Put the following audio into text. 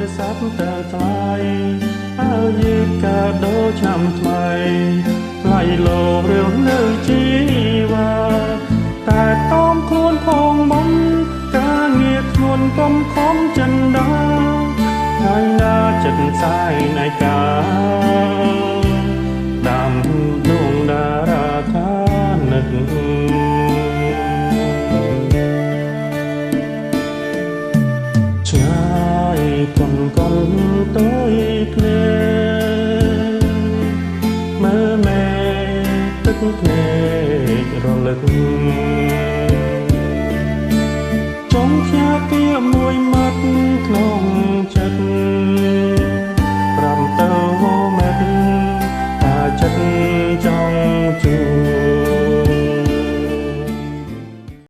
រស័ព្ទទៅថ្លៃ ហើយយឺតកាដូឆ្នាំថ្មី ថ្លៃលោរឿងនៅជីវ៉ា តែតอมខ្លួនផងមុន ការងារធ្ងន់កុំខំចិនដា ថ្ងៃណាចិត្តសែនឯកា ដាំដួងតារាថានឹកឆ្ងាយ កុនកុនទៅភ្នែ មើលមេទឹកភ្នែករលឹក ចង់ផ្ញើពីមួយមាត់ក្នុងចិត្ត